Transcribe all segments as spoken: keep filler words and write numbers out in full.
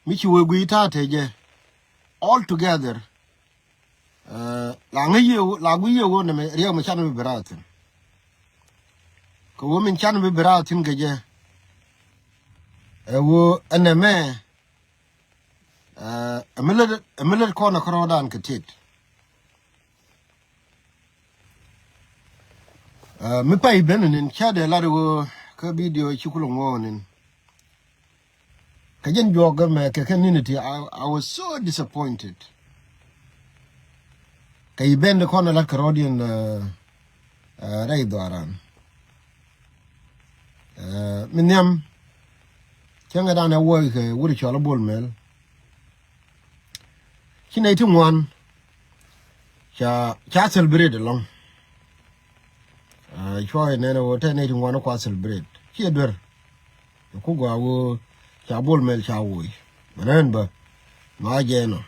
mi ci wee guiy ta̱a̱ te jɛ all together. La ŋäc yie ɣöö, la guiy yie ɣöö nɛmɛ riɛk mi canɛ bi bi raar thi̱n. Kɛ ɣöö min canɛ bi bi raar thi̱n kɛ jɛ ɛ ɣöö ɛ nɛmɛ, ɛ mi lät, ɛ mi lät kɔn ɛ kärɔɔdan kɛ tet. Mi pay ben nin cä dee lat ɣöö kä video ci kulɛ ŋuɔɔk nin. Kɛ jɛn juɔk mɛ kɛ kɛ ninity, I, I was so disappointed. Kɛ i̱ ben di kɔn lat kɛ rɔɔdiɛn rɛy dhuaran. Mi nhiam cäŋɛ dan ɛ wuɔc kɛ wut cɔl a Bol Mel. Ci nɛy ti ŋuan ca, ca celebrate ɛlɔ̱ŋ. Cuɔ inɛn ɛ ɣöö te nɛy ti ŋuan kua celebrate ciɛ duer. Ku gɔaa ɣöö ca Bol Mel ca woc mɛ nɛn bä ma jɛ nɔ.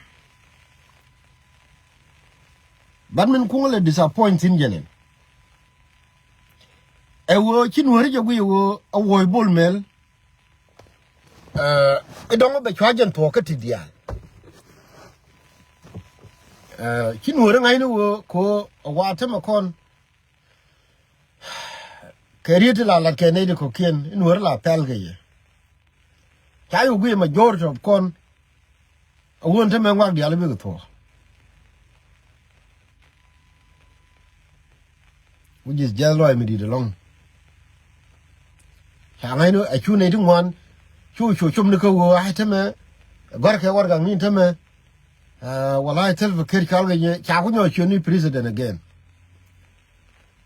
But min kuŋ lɛ disappoint thi̱n jɛnɛn ɛ ɣöö ci nuääri jɛ guic ɛ ɣöö a woc Bol Mel. Ɛ dɔ̱ŋ bɛ cua jɛn thuɔ̱k kä ti diaal. Ci nuääri ŋa̱cni ɣöö kɛ ɣöö a wa tämɛ kɔn kɛ riet ti la lat kɛ nɛy ti kɔ̱kiɛn i̱ nuääri la pɛl kɛ yɛ. Ca yuk guic majority of kɔn a wun tämɛ ŋuak diaal bikɛ thuɔ̱k. Which is just lɔc mi di̱i̱t ɛlɔ̱ŋ. Ca ŋa̱cni a cu nɛy ti ŋuan cu cu cop ni kä ɣöö a tämɛ gɔ̱rkɛ warɛgakni tämɛ. Wala a Salva Kiir cɔal kɛ nyɛ ca ku nyɔk ciötni president again.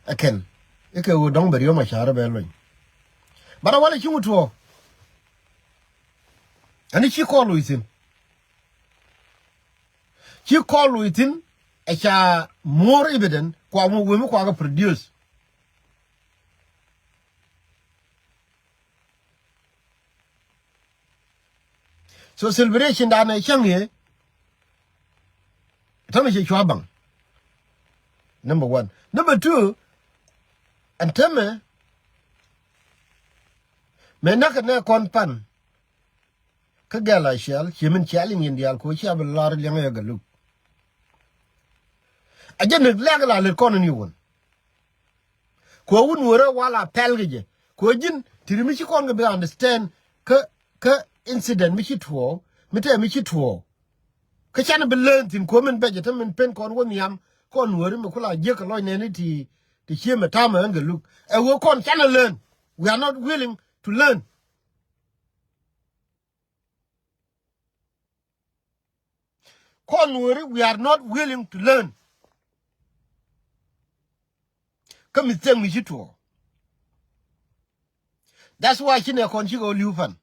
Ɛ kɛn i̱ kɛ ɣöö dɔ̱ŋ bɛ Riek Machar bɛ lony. But a walɛ ci ŋut tuɔɔk. Ɛn i̱ ci kɔɔl loc thi̱n. Ci kɔɔl loc thi̱n ɛ ca more evident kua muk wee mi kua kɛ produce. So celebration danɛ cäŋ yɛ tämɛ cɛ cua baŋ. Number one. Number two, ɛn tämɛ mɛ näkɛ nɛ kɔn pan kä gɛl a cial cie min cial in yin diaal ko cia bi lar liɛŋ yɛ galuk. A jɛ nek lɛk la let kɔn ni wun. Ko wun wurɛ wala pɛl kɛ jɛ ko ji̱n ti ri mi ci kɔn kɛ bi understand kä, kä incident mi ci tuɔɔk mi tɛ mi ci tuɔɔk. Kä canɛ bi leen thi̱n ko min bɛcɛ te min pen kɔn wä nhiam kɔn wuri mi kula jiek kɛ lɔc nɛni ti, ti cie mɛ tamɛ ɛn kɛ luk ɛ wee kɔn canɛ leen. We are not willing to learn. Kɔn wuri we are not willing to learn. Kä mi thiek mi ci tuɔɔk. That's why ci nɛ kɔn cikɛ wä li̱w pan.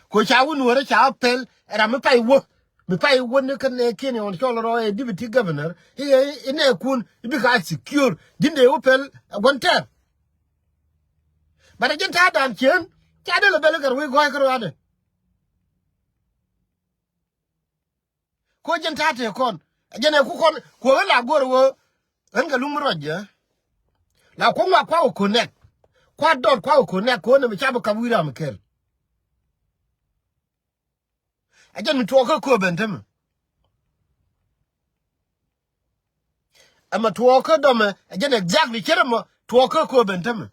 Ko ca wun wärä ca pɛl ɛ ram mi pay wä mi pay wä ni kɛn nɛ kiɛn yɔn cɔl rɔ ɛ deputy governor i̱ nɛ kun i̱ bi ka secure ji̱n dee wä pɛl ɛ gua̱n tɛr. But ɛ ji̱n ta̱a̱ dan cien ca dee lɛ bɛl i̱ kɛ rɔ wi̱i̱ gɔ̱a̱c kärɔadɛ. Ko jɛn ta̱a̱ tëë kɔn ɛ jɛn ɛ ku kɔn kuɔ ɣän la go̱r ɣöö ɣän kɛ luŋ mi ruac jɛ. La kuɔ̱ŋ wa kua̱k ɛ connect kua̱k dɔt kua̱k ɛ connect kuɔ̱n ɛmɛ ca bi kap wi̱i̱ ram kɛl. Ɛ jɛn mi tuɔɔk kä kööbɛn tämɛ. Ɛmɛ tuɔɔk kä dɔmɛ ɛ jɛn exactly cɛ rɛ mɔ tuɔɔk kä kööbɛn tämɛ.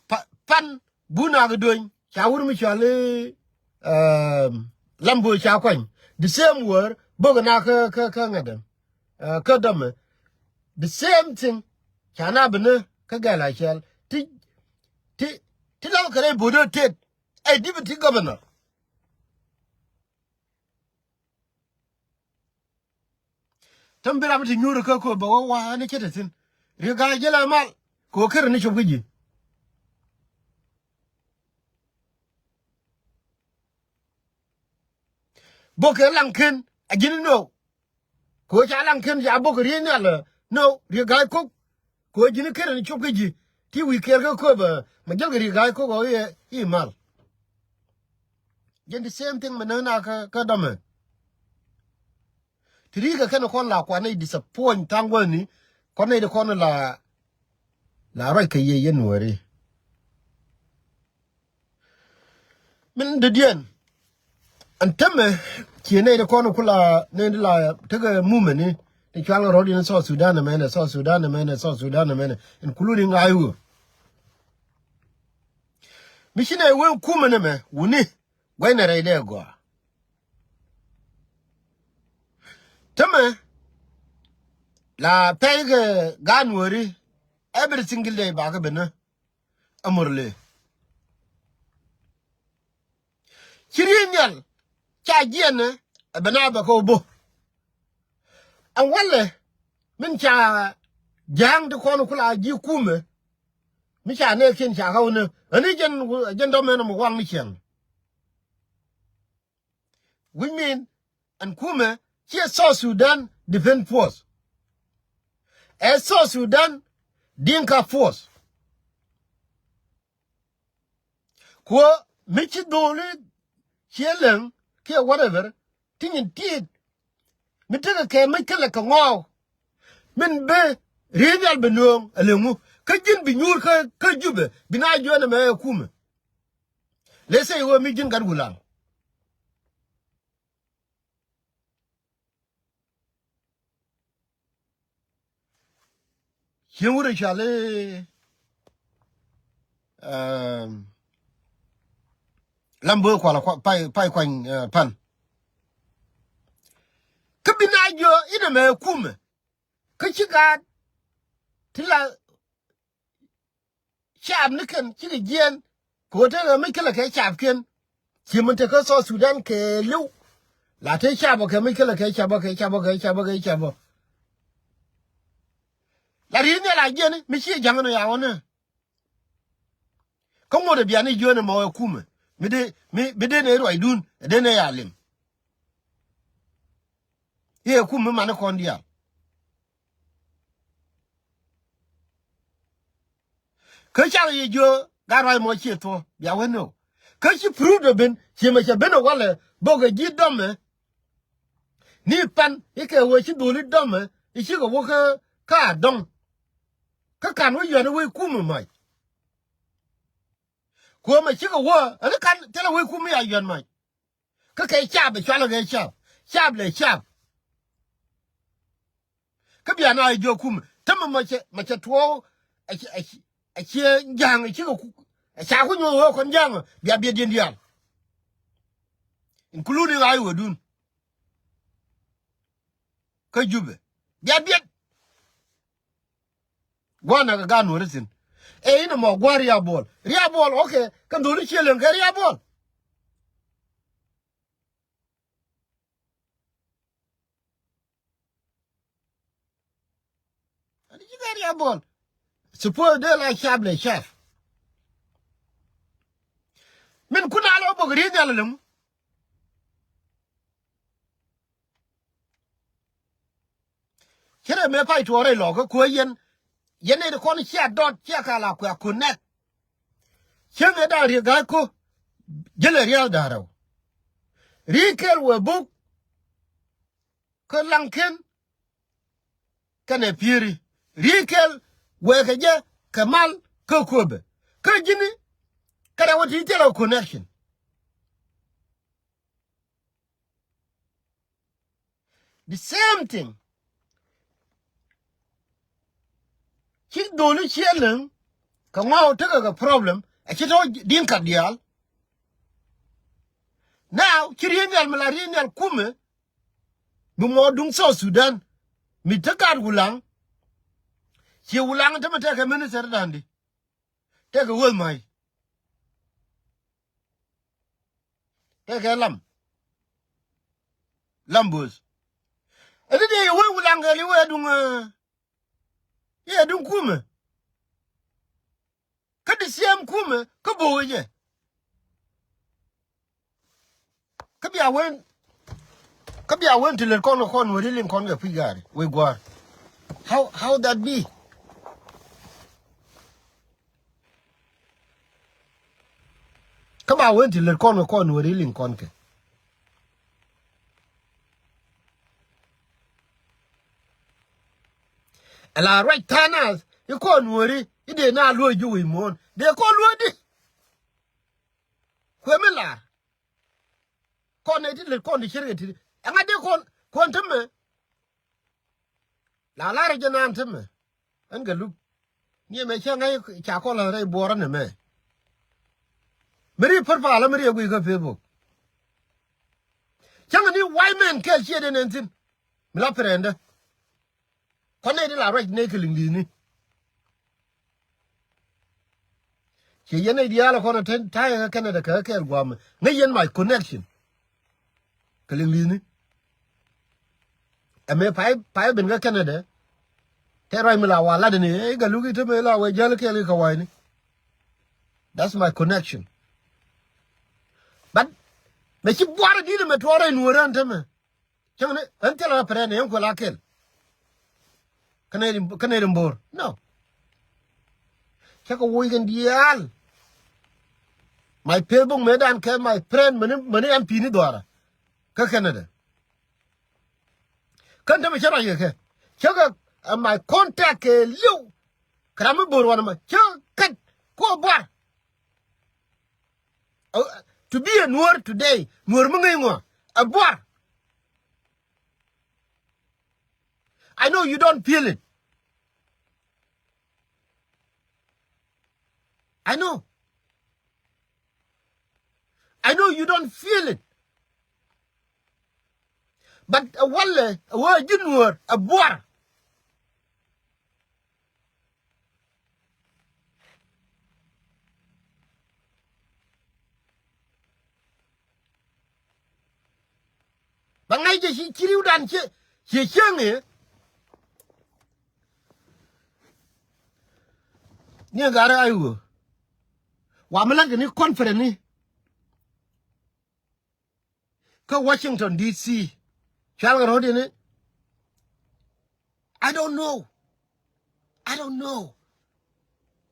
Pa, pan bunak dueny ca wur mi cual i̱ lambo ca kuany the same word bok na kä kä kä ŋadɛ kä dɔmɛ the same thing. Ca na bi ni kä gɛl a cial ti ti ti lam kɛ rɛy bo̱o̱dä tet ɛ deputy governor. Täm bi ram ti nyuur kä kööbä wä wa ni cä te thi̱n. Ri ga̱a̱c jälɛ mal kɛ wä ker ni cop kä ji̱. Bok kɛ laŋ ken a ji̱n ni nöö. Kɛ wä ca laŋ ken ca bok kɛ riey nhial nöö ri ga̱a̱c kok. Kɛ ɣöö ji̱n i̱ ker ni cop kä ji̱ ti wi̱i̱ kiɛɛr kä kööbä mɛ jäl kɛ ri ga̱a̱c ko̱k ɣɔw i̱ mal. Jɛn the same thing mɛ näk na kä dɔmɛ. Ti ri̱i̱kɛ kɛn kɔn la kuan nɛy disappoint tha̱a̱ŋ wäni kɔn nɛy di kɔn la la ruac kɛ yɛ yɛn nuääri. Min dɔ̱diɛn. Ɛn tämɛ ciɛ nɛy ti kɔn kula nɛy ti la tekɛ mumɛni ti cual kɛ rɔ̱diɛn South Sudan ɛmɛnɛ, South Sudan ɛmɛnɛ, South Sudan ɛmɛnɛ, including I O. Mi ci nɛy wee kumɛ nɛmɛ wuni gua̱cnɛ rɛy dee gɔaa. Tämɛ la pɛy kɛ gaat Nuɔ̱ɔ̱ri every single day bakɛ ben ɛ Murle. Ci riey nhial ca jiɛn ɛ ben a bɛ kɛ wä bo̱. Ɛn walɛ min ca ja̱a̱ŋ ti kɔn kula ji̱ kumɛ. Mi ca nɛɛkiɛn ca ɣä wä nä ɣän i̱ jɛn, jɛn dɔ̱mɛn ɔmɔ waŋ ni ciɛŋ. Which mean ɛn kumɛ ciɛ South Sudan Defense Force. Ɛ South Sudan Dinka Force. Kuɔ mi ci dholi ciɛ leŋ kiɛ whatever ti nyin tiit. Mi tekɛ kɛ mi kälɛ kɛ ŋɔɔk min bi riey nhial bi nööŋ ɛ leŋu kä ji̱n bi nyuur kä, kä Jubɛ bi na jiɔn ɛmɛ ɛ kumɛ. Let's say ɣöö mi ji̱n gat Wulaŋ. Cieŋ wurɛ cɔal i̱, ɛm, Lam Bo̱o̱k Kual Pay, Pay Kuany, ɛ, Pan. Kä bi na jiɔ inɛ mɛ kumɛ. Kä ci gaat ti la caap ni kɛn cikɛ jiɛɛn. Kɛ ɣöö tekɛ mi kälɛ kɛ caapkiɛn. Ci min tekä South Sudan kɛɛliw. La te caap ɔ kɛ mi kälɛ kɛ caap ɔ kɛ caap ɔ kɛ caap ɔ kɛ caap ɔ. La ri̱i̱t nhial a jiɛni mi ciɛ ja̱ŋ ni ya wä nä. Kä ŋot ɛ bian i̱ jiön ɛmɔ ɛ kumɛ mi dee, mi, mi dee nɛ ruacdun ɛ dee nɛ ya lim. I̱ ɛ kum mi mani kɔn diaal. Kä cak yɛ jiö gat ruac mɔ ciɛ thuɔ bia wä nöök. Kä ci proof dɔ ben ciɛ mɛ cɛ ben ɛ walɛ bok ɛ ji̱ dɔmɛ. Ni pan i̱ kɛ wee ci dholi dɔmɛ i̱ cikɛ wä kä, kä a dɔŋ. Kä kan wä yɔn i̱ wee kum i̱ mac. Kuɔmɛ cikɛ wä ɛn i̱ kan thilɛ wee kum i̱ a yɔn mac. Kä kɛ cap ɛ cualɛ kɛ cap. Cap lɛ cap. Kä bia na jiök kum tämɛ mɛ cɛ, mɛ cɛ tuɔɔk. Ɛ ciɛ, ɛ ciɛ, ɛ ciɛ ja̱a̱ŋ ɛ cikɛ ku. Ɛ ca ku nyuɔ̱th ɣöö kɔn ja̱a̱ŋ bia biɛt diɛn diaal. Including a i̱ wä dun. Kä Jubɛ bia biɛt. Gua̱n na kɛ gaat Nuɔ̱ri thi̱n. Ɛ inɛ mɔ gua̱n Riabuɔl. Riabuɔl, okay. Kɛ dholi ciɛ leŋ kɛ Riabuɔl. Ani ci kɛ Riabuɔl. Suppose dee la cap lɛ cap. Min kun a lɔ bok ri̱i̱t nhial lɛ mu. Cɛ rɛ mëë pay tuɔɔk rɛy lɔkä kuäär yɛn. Yɛn nɛy ti kɔn cia dɔt cia ka la kuɛ a connect. Cäŋ ɛ da̱ŋ riek ga̱a̱c ko̱. Jälɛ ria̱a̱l da̱ŋ rɛw. Ri̱i̱t kɛl wëë buk. Kä Laŋkiɛn. Kɛnɛ Pi̱i̱ri. Ri̱i̱t kɛl wëë kɛ jɛ kɛ mal kä Köpɛ. Kä ji̱ni. Kɛnɛ wä ti thilɛ connection. The same thing. Ci dholi ciɛ leŋ kɛ ŋɔak tekɛ kɛ problem. Ɛ ci tɔ̱ Dinka diaal. Now ci ri̱i̱t nhial mi la ri̱i̱t nhial kumɛ. Bi mɔ duŋ South Sudan mi te gat Wulaŋ. Ci Wulaŋ te mi tekɛ minister da̱ndi. Tekɛ weth ma̱c. Tekɛ Lam. Lam Bo̱o̱th. Ɛn i̱ dee yɛ wec Wulaŋ kɛɛl i̱ wee duŋ, eh, i̱ ɛ duŋ kumɛ. Kä the same kumɛ kä bo̱o̱k jɛ. Kä bia wen, kä bia wen ti lät kɔn kɛ kɔn weri liŋ kɔn kɛ puc gaari wec gua̱a̱r. How, how that be? Kä ba wen ti lät kɔn kɛ kɔn weri liŋ kɔn kɛ. Ala ruac tha̱a̱ŋ nath i̱ kɔn weri i̱ dee na luɔ̱c ji̱ wi̱i̱ muɔ̱ɔ̱n dee kɔn luɔ̱c di. Kuɛ mi lar lɛ kɔn ti ciɛt kɛ ti. Ɛŋa dee kɔn, kɔn ti mɛ. La lar jɛ naan ti mɛ. Ɛn kɛ lup. Ni ɛmɛ cɛ ŋa̱c ca kɔn la rɛy buɔrä ni mɛ. Mi ri pär pal mi ri ɛ guic kä Facebook. Cäŋ ni white man kɛl ciɛ den ɛn thin. Mi la pɛrɛndä. Kɔn nɛy ti la ruac nɛy kɛ liŋ li̱thni. Ciɛ yɛn nɛy diaal kɔn a ta̱a̱ yɛ kä Canada kɛ kɛɛl gua̱a̱mɛ ŋäc yɛn my connection. Kɛ liŋ li̱thni. Ɛmɛ pay pay ben kä Canada. Tɛ ruac mi la wa lat ni ɛ kɛ luk i̱ te mɛ la wɛ jäl kɛɛl i̱ kɛ wa̱a̱cni. That's my connection. But mɛ ci buarɛ di̱t mɛ tuɔɔrɛ in wä rän te mɛ. Cäŋ ni ɣän thilɛ rɔ pɛrɛn ni ɣän kuɛ la kɛl. Kä nɛy rin, kä nɛy rin bo̱o̱r. No. Cä kɛ woc kɛn diaal. My Facebook mëë dan kɛ my friend mäni, mäni M P ni dhuaarä. Kä Canada. Kän te mi cä ruac kɛ kɛ. Cä kɛ, uh, my contact kɛ liw. Kɛ ram mi bo̱o̱r wanɛ mɛ. Cä kɛt. Kuɔ buar. Uh, to be a Nuer today, Nuer mi ŋäc ŋuɔ, a buar. I know you don't feel it. I know. I know you don't feel it. But a walɛ a wä ji̱ Nuɔ̱ɔ̱r a buar. Ba ŋa̱c jɛ ci, ci ri̱wdan ciɛ, ciɛ cieŋ i̱. Ni ɛ garɛ ay ɣöö wa mi la̱t kɛ ni conference ni kä Washington D C. Cual kɛ ro̱o̱diɛn i̱. I don't know. I don't know.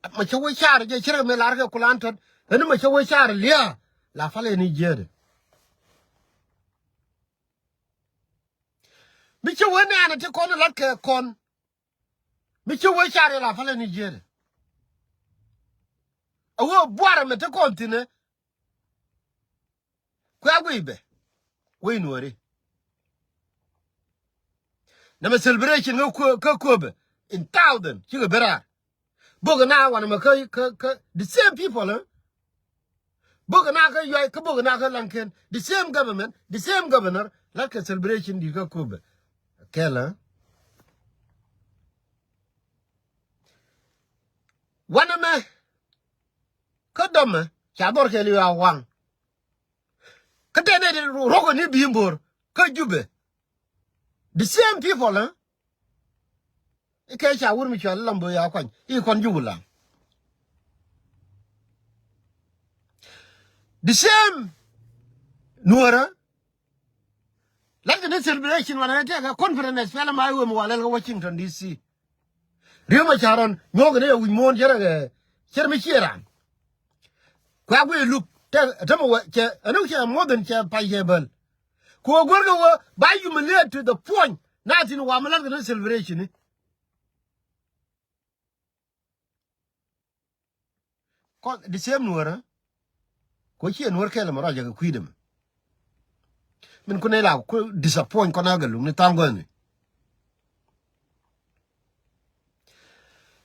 Mɛ cä wä car jɛ cärɛ mi lar kɛ kulan tɔt. Ɛn mɛ cä wä car lia̱a̱ la palɛ ni jiäätdɛ. Mi cä wä nɛɛnɛ ti kɔn lat kɛ kɔn. Mi cä wä car jɛ la palɛ ni jiäätdɛ. A wä buarɛ mɛ ti kɔn thi̱nɛ. Kuɛ guiy bɛ wec Nuɔ̱ɔ̱ri. Nɛmɛ celebration kä kuö, kä kuöbɛ in thousand cikɛ ben raar. Bok na wanɛ mɛ kä, kä, kä the same people, eh? Bok na kä yuay, kä bok na kä laŋken the same government, the same governor. Latkɛ celebration di kä kuöbɛ kɛl, eh? Wanɛ mɛ kä dɔmɛ ca dhɔr kɛɛl i̱ a waŋ. Kä tɛn ɛ ruɔ̱k ni bi̱i̱ bo̱o̱r kä Jubɛ. The same people, eh? Ikɛ ca wur mi cual lam bö ya kuany i̱ kɔn Jubɛ la. The same Nuɔ̱ɔ̱rä. Latkɛ ni celebration wanɛ tɛkɛ conference fɛlɛ ma iwem walɛl kä Washington D C. Riek Machar ɔn nyuɔ̱k ni ɛ wi̱c muɔ̱ɔ̱n cärɛ kɛ cär mi ciɛ raan. Kuɛ guiy lup tɛ tämɛ wä cɛ ɛn cɛ more than cɛ pay cɛ bäl. Ku ɛ guäl kɛ wä ba humiliate to the point na thin wa mi latkɛ ni celebration ni. Kɔn the same Nuɔ̱ɔ̱rä. Ku ciɛ Nuɔ̱ɔ̱r kɛl mɛ rɔc jɛ kɛ kui̱dɛ mɛ. Min kun ila ku disappoint kɔn a gɛ luk ni thaŋ gɔ̱ni.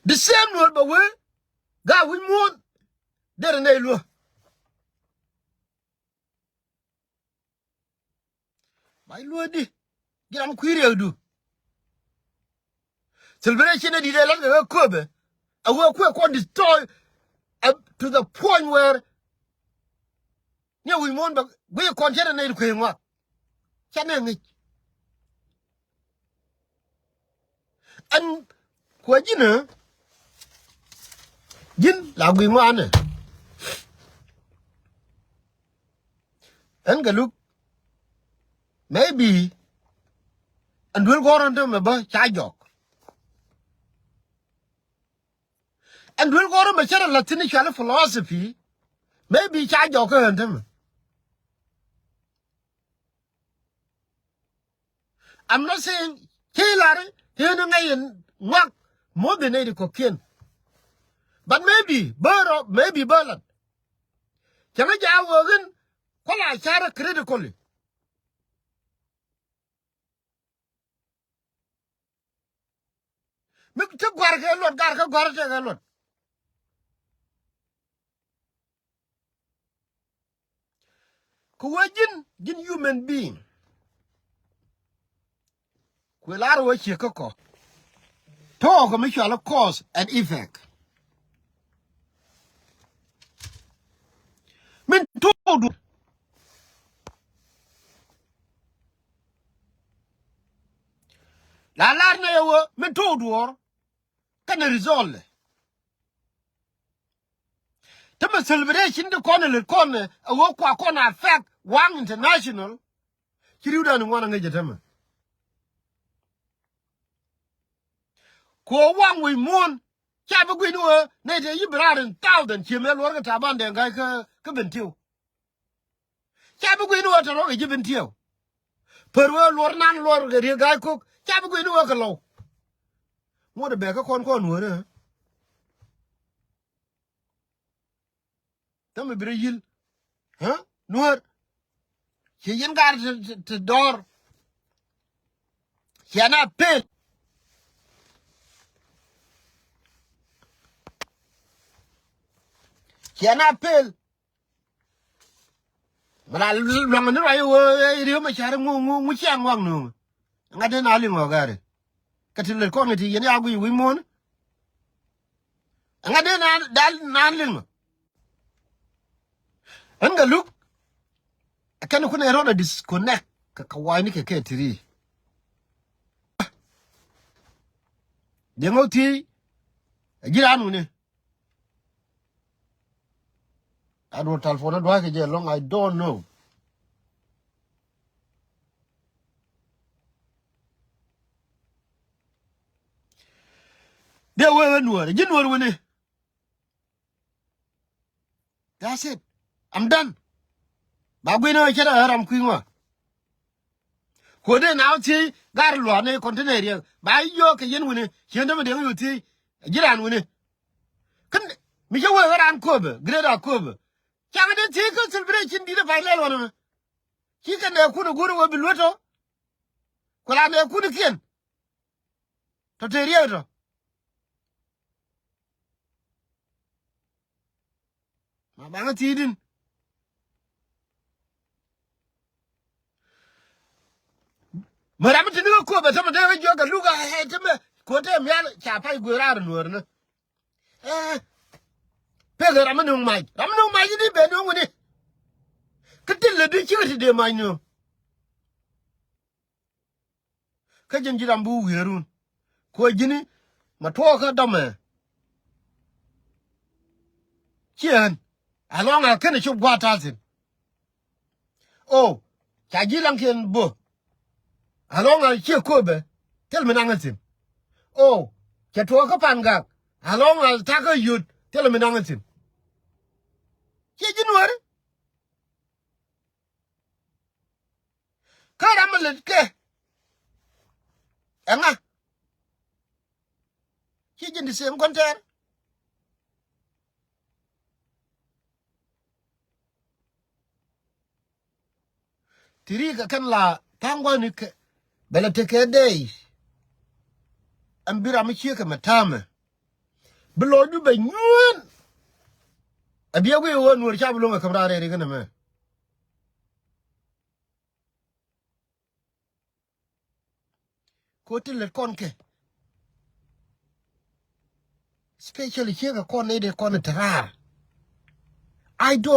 The same Nuɔ̱ɔ̱r bɛ wee. Ga wi̱c muɔ̱ɔ̱n derɛ nɛy luä. Ba i̱ lueedi ji̱ ram kui̱ riɛkdu. Celebration ɛ di̱t ɛ la̱t kɛ ɣä köpɛ. A ɣä kuɛ kɔn destroy, uh, to the point where ni a wi̱i̱ muɔ̱ɔ̱n bɛ guiy kɔn cɛ rɛ nɛy kueŋ ŋɔak. Ca nɛ ŋi̱c. Ɛn kuɛ ji̱n ɛ ji̱n la gui̱i̱ ŋɔaanɛ. Ɛn kɛ luk maybe ɛn duel gɔ̱rä ni tämɛ bä ca jɔk. Ɛn duel gɔ̱rä mɛ cärɛ la̱th thi̱n i̱ cuali philosophy. Maybe ca jɔk kä ɣän tämɛ. I'm not saying ci lar ɣän ŋäc in ŋuak moth in nɛy ti kɔ̱kiɛn. But maybe bä rɔ, maybe bä lat. Cäŋ a jaak ɣöö ɣän kuala carɛ critically. Mi ti gua̱r kɛ luɔt, gar kä gua̱r tɛ kɛ luɔt. Kɛ wee ji̱n, ji̱n human being. Kuɛ lar wee ciek kä kɔ. Tɔɔk kɛ mi cual cause and effect. Min tɔɔk du. La lar nɛ yɛ wee min tɔɔk duɔ̱ɔ̱r. Kɛnɛ result lɛ. Tämɛ celebration ti kɔn ilɛ kɔn ɛ wee kua kɔn affect Waŋ International. Ci riwdan ŋuan aŋäc ɛ tämɛ. Kuɔ Waŋ wi̱i̱ muɔ̱ɔ̱n. Ca bi gui̱n wee nɛy te yi̱ bi raar in thousand cië mëë luɔr kɛ Taban Dɛŋ Ga̱a̱c kä, kä Bentiu. Ca bi gui̱n wee te rɔ̱ kɛ ji̱ Bentiu. Pär wee luɔr nan luɔr kɛ Riek Ga̱a̱c Kok. Ca bi gui̱n wee kɛ Lɔw. Ŋuɔ̱t ɛ bɛ kä kɔn kɔn wee rɛ. Tämɛ bi rɛ yi̱l. Ɣä? Nuäär. Ci yɛn gar ti, ti, ti dɔɔr. Ciɛ na pel. Ciɛ na pel. Bɛ la luaŋ ni ruac wee ri̱w mɛ cari ŋu, ŋu, ŋu ciɛ ŋuak nuŋ. Ŋa̱t den a liŋ ɔ gari. Kä ti lät kɔn kɛ ti yɛn ya guiy wi̱i̱ muɔ̱ɔ̱n. Ŋa̱t den a dal na liŋ ɔ. Ɛn kɛ luk. Ɛ kɛn kun ɛ rɔn ɛ disconnect kɛ kɛ wa̱a̱ni kɛ kɛ ti ri. Diɛŋ ɔ thiec. Ɛ ji̱ raan wuni. Aduɔ telephone adua̱a̱ kɛ jɛ lɔŋ, I don't know. Dee wee wee nuɔɔr ji̱ nuɔɔr wuni. That's it. I'm done. Ba gui̱n wee cɛ rɛ ram kui̱ ŋɔa. Kuɔdɛ na wä thiec gar lua̱a̱ ni container riɛk ba yio̱o̱k kɛ yɛn wuni. Cien dämɛ diɛŋ yo̱o̱ thiec ji̱ raan wuni. Kän mi cä wee ɣän raan Akobo, Greater Akobo. Cakɛ dee thiec kä celebration di̱t ɛ pay lɛl wanɛ mɛ. Ci kɛn dee kun ɛ go̱r ɛ wee bi luet tɔ. Ku la dee kun ɛ kiɛn. Tɔ te riɛk tɔ. Ma baŋä thiec din. Mä ram mi te ni kä Akobo tämɛ dee wä jiɔk kɛ luk a ɛ tämɛ. Ko̱ te mial ca pay guer raar nuɔɔr ni. Ɛ pek ram mi nuŋ mac, ram mi nuŋ mac ni ben nuŋ wuni. Kä ti lɛ di cikɛ ti dee mac nuŋ. Kä ji̱n ji̱ ram bi wä wi̱i̱ run. Kuɔ ji̱ni ma tuɔɔkä dɔmɛ. Ciɛ ɣän. Alɔŋ a kɛnɛ cop gua̱a̱th ta̱thi̱n. O ca ji̱ laŋkiɛn bo̱. Alɔŋ a ciɛ Akobo thil mi naŋ ɛ thi̱n. O cɛ tuɔɔkä Pangak. Alɔŋ a ta̱kä yot thil mi naŋ ɛ thi̱n. Ciɛ ji̱ nuääri. Kä ram mi lät kɛ ɛŋa? Ci ji̱n di same kɔn tɛɛr. Ti ri kɛ kɛn la tha̱a̱ŋ gua̱ni kɛ bɛ la tekɛ dɛy. Ɛn bi ram mi ciek kɛ mɛ ta̱a̱mɛ bi lɔcdu bɛ nyuään. A biɛ guiy ɣöö nuɔ̱ɔ̱r ca bi lo̱ŋ ɛ käm raar rɛɛri kɛn ɛmɛ. Ko ti lät kɔn kɛ. Especially ciek kɛ kɔn nɛy dee kɔn ɛ te raar. I don't